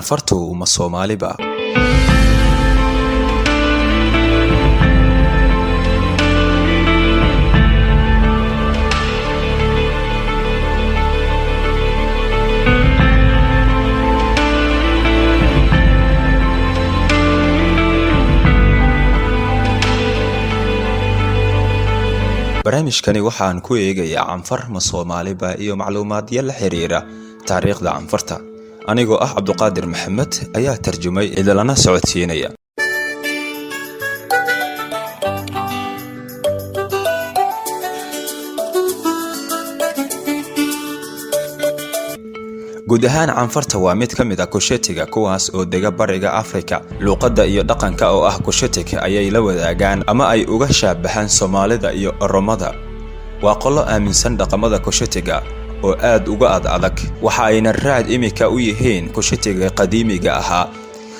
Canfartu ma Soomaaliba? Barnaamijkani waxaan ku eegayaa Canfar ma Soomaaliba iyo macluumaadyo la xiriira taariikhda Canfarta. Anigoo ah Cabduqaadir Maxamed ayaa tarjumay idilana socodsiinaya. Guud ahaan Canfarta waa mid ka mid ah Kushetiga, kuwaas oo dega bariga Afrika. Luuqadda iyo dhaqanka oo ah Kushetik ayay la wadaagaan ama ay uga shaabahaan Soomaalida iyo Oromada. Waa qolo aaminsan dhaqamada Kushetiga oo aad uga ad adag, waxa ayna raad imika u yihiin Kushetiga qadiimiga ahaa.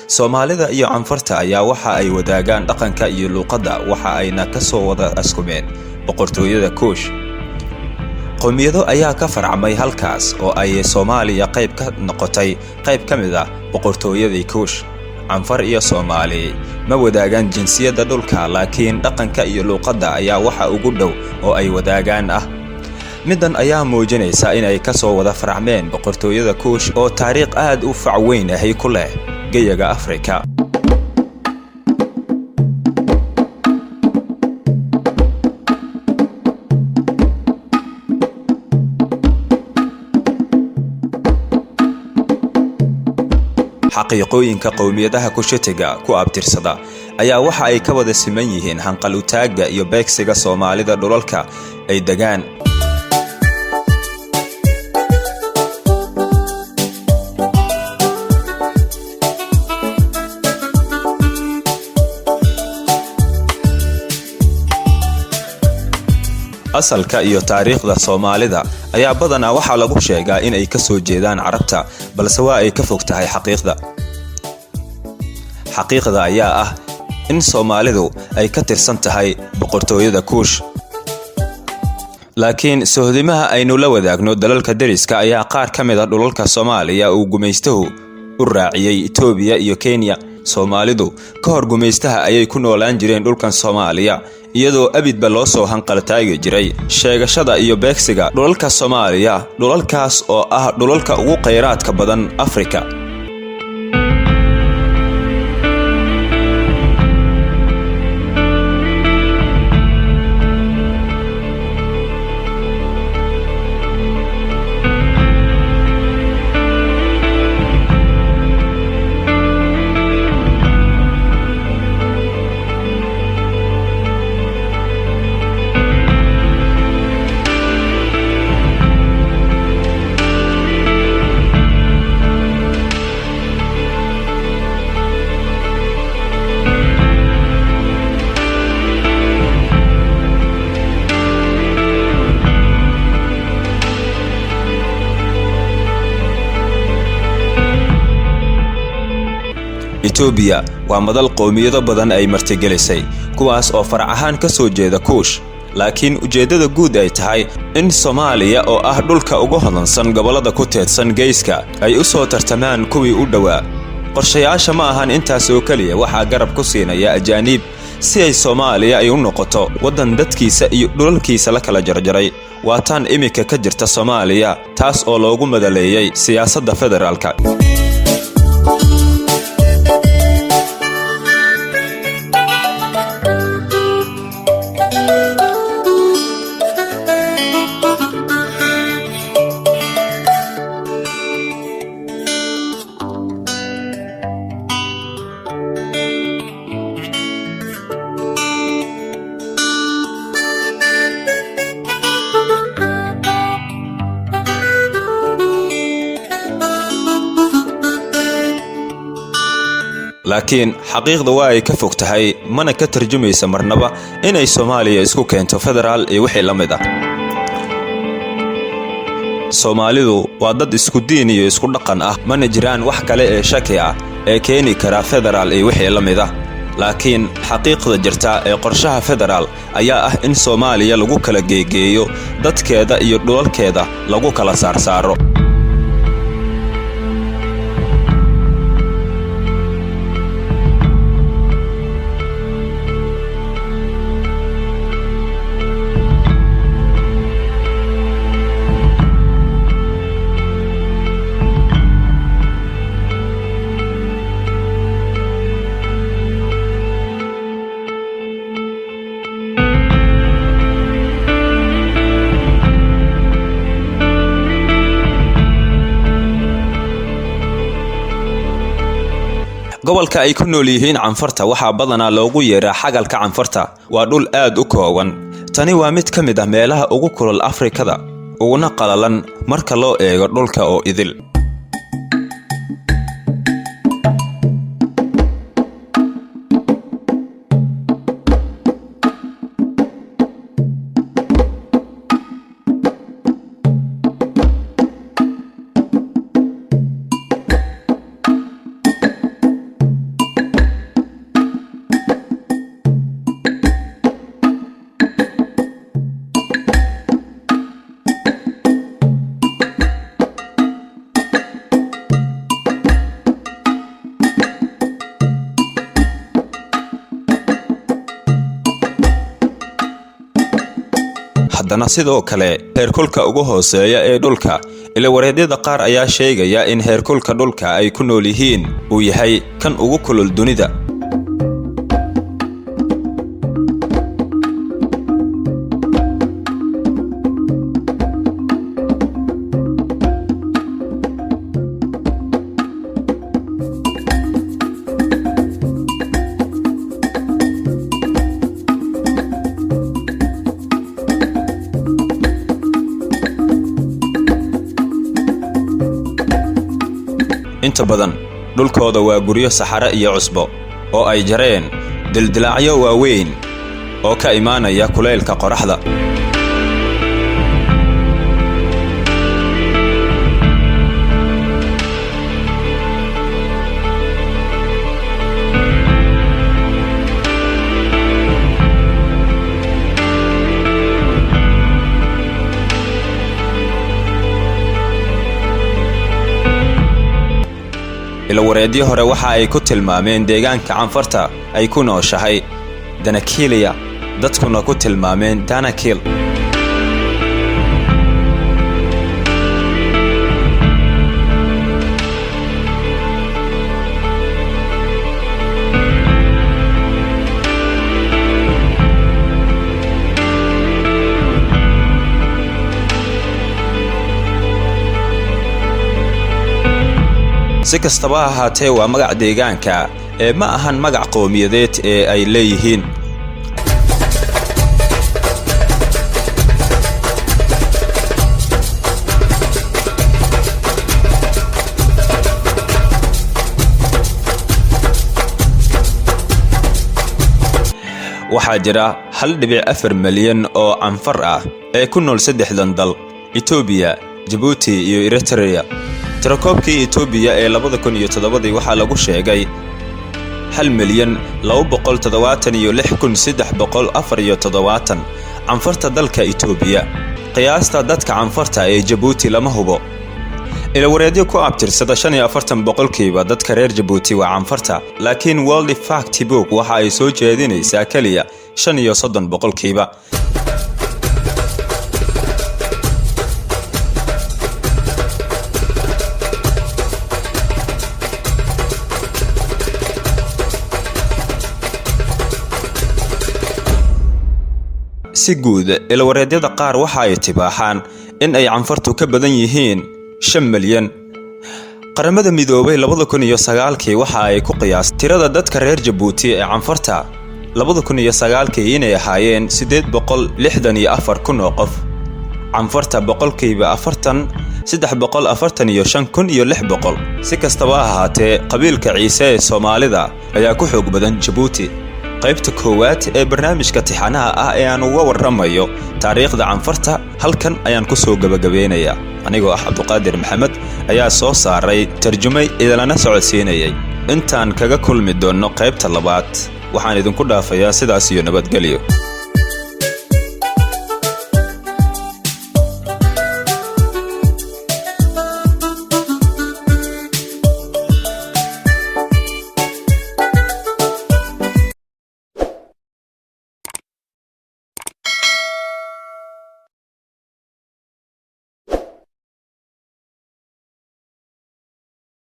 Soomaalida iyo Canfarta ayaa waxa ay wadaagaan dhaqanka iyo luuqadda, waxa ayna ka soo wada askumeen boqortooyada Kuush. Qowmiyado ayaa ka farcamay halkaas oo ay Soomaaliya qayb ka noqotay, qayb ka mid ah boqortooyadii Kuush. Canfar iyo Soomaali ma wadaagaan jinsiyadda dhulka, laakiin dhaqanka iyo luuqadda ayaa waxa ugu dhow oo ay wadaagaan ah. Middan ayaa muujinaysa inay ka soo wada farcmeen boqortooyada Kuush oo taariikh aad u fac weyn ahi ku leh geyaga Afrika. Xaqiiqooyinka qowmiyadaha Kushetiga ku abtirsada ayaa waxa ay ka wada siman yihiin hanqal utaagga iyo beegsiga Soomaalida dhulalka ay degaan. Asalka iyo taariikhda Soomaalida ayaa badanaa waxaa lagu sheegaa inay ka soo jeedaan Carabta, balse waa ay ka fog tahay xaqiiqda. Xaqiiqda ayaa ah in Soomaalidu ay ka tirsan tahay boqortooyada Kuush. Laakiin sohdimaha aynu la wadaagno dalalka deriska ayaa qaar ka mid a dhulalka Soomaaliya uu gumaystuhu u raaciyey Itoobiya iyo Kenya. Soomaalidu ka hor gumaystaha ayay ku noolaan jireen dhulkan Soomaaliya, iyadoo abidba loo soo hanqaltaagi jiray sheegashada iyo beegsiga dhulalka Soomaaliya, dhulalkaas oo ah dhulalka ugu khayraadka badan Afrika. Itoobiya waa madal qowmiyado badan ay martigelisay, kuwaas oo farac ahaan ka soo jeeda Kuush, laakiin ujeeddada guud ay tahay in Soomaaliya oo ah dhulka ugu hodansan gobollada ku teedsan geyska ay u soo tartamaan kuwii u dhowaa. Qorshayaasha ma ahan intaas oo keliya, waxaa garab ku siinaya ajaaniib si ay Soomaaliya ay u noqoto waddan dadkiisa iyo dhulalkiisa la kala jarjaray. Waa taan iminka ka jirta Soomaaliya, taas oo loogu madaleeyey siyaasadda federaalka. Laakiin xaqiiqda waa ay ka fog tahay, mana ka tarjumaysa marnaba inay Soomaaliya isku keento federaal iyo wixii la mid ah. Soomaalidu waa dad isku diin iyo isku dhaqan ah, mana jiraan wax kale ee shaki ah ee keeni kara federaal iyo wixii la mid ah. Laakiin xaqiiqda jirta ee qorshaha federaal ayaa ah in Soomaaliya lagu kala geegeeyo, dadkeeda iyo dhulalkeeda lagu kala saarsaaro. Gobolka ay ku nool yihiin Canfarta waxaa badanaa loogu yeeraa xagalka Canfarta. Waa dhul aad u kooban. Tani waa mid ka mid ah meelaha ugu kulul Afrikada, uguna qalalan marka loo eego dhulka oo idil. Haddana sidoo kale heerkulka ugu hooseeya ee dhulka, ilawareedyada qaar ayaa sheegaya in heerkulka dhulka ay ku nool yihiin uu yahay kan ugu kulul dunida. Inta badan dhulkooda waa guryo saxare iyo cusbo oo ay jareen dildilaacyo waaweyn oo ka imaanaya kulaylka qoraxda. Ilawareedyo hore waxa ay ku tilmaameen deegaanka Canfarta ay ku nooshahay Danakiiliya, dadkuna ku tilmaameen Danakil. Si kastaba ha ahaatee, waa magac deegaanka ee ma ahan magac qowmiyadeed ee ay leeyihiin. Waxaa jira 1.4 milyan oo Canfar ah ee ku nool saddexdan dal: Itoobiya, Jabuuti iyo Eritrea. Tirakoobkii Itoobiya ee 2007-dii waxaa lagu sheegay 1,276,374 Canfarta dalka Itoobiya. Qiyaasta dadka Canfarta ee Jabuuti lama hubo. Ilawareedyo ku abtirsada 45% dadka reer Jabuuti waa Canfarta, laakiin World Fact Book waxa ay soo jeedinaysaa keliya 35%. Si guud, ilawareedyada qaar waxa ay tibaaxaan in ay Canfartu ka badan yihiin 5 milyan. Qaramada Midoobay 2009-kii waxa ay ku qiyaastay tirada dadka reer Jabuuti ee Canfarta 2009-kii inay ahaayeen 864,000 oo qof. Canfarta 40%, 345,600. Si kastaba ha ahaatee, qabiilka Ciise ee Soomaalida ayaa ku xoog badan Jabuuti. Qaybta koowaad ee barnaamijka tixanaha ah ee aan uga warramayo taariikhda Canfarta halkan ayaan ku soo gebagabeynayaa. Anigoo ah Cabduqaadir Maxamed ayaa soo saaray, tarjumay, idinlana socodsiinayay. Intaan kaga kulmi doonno qaybta labaad, waxaan idinku dhaafayaa sidaas iyo nabadgelyo.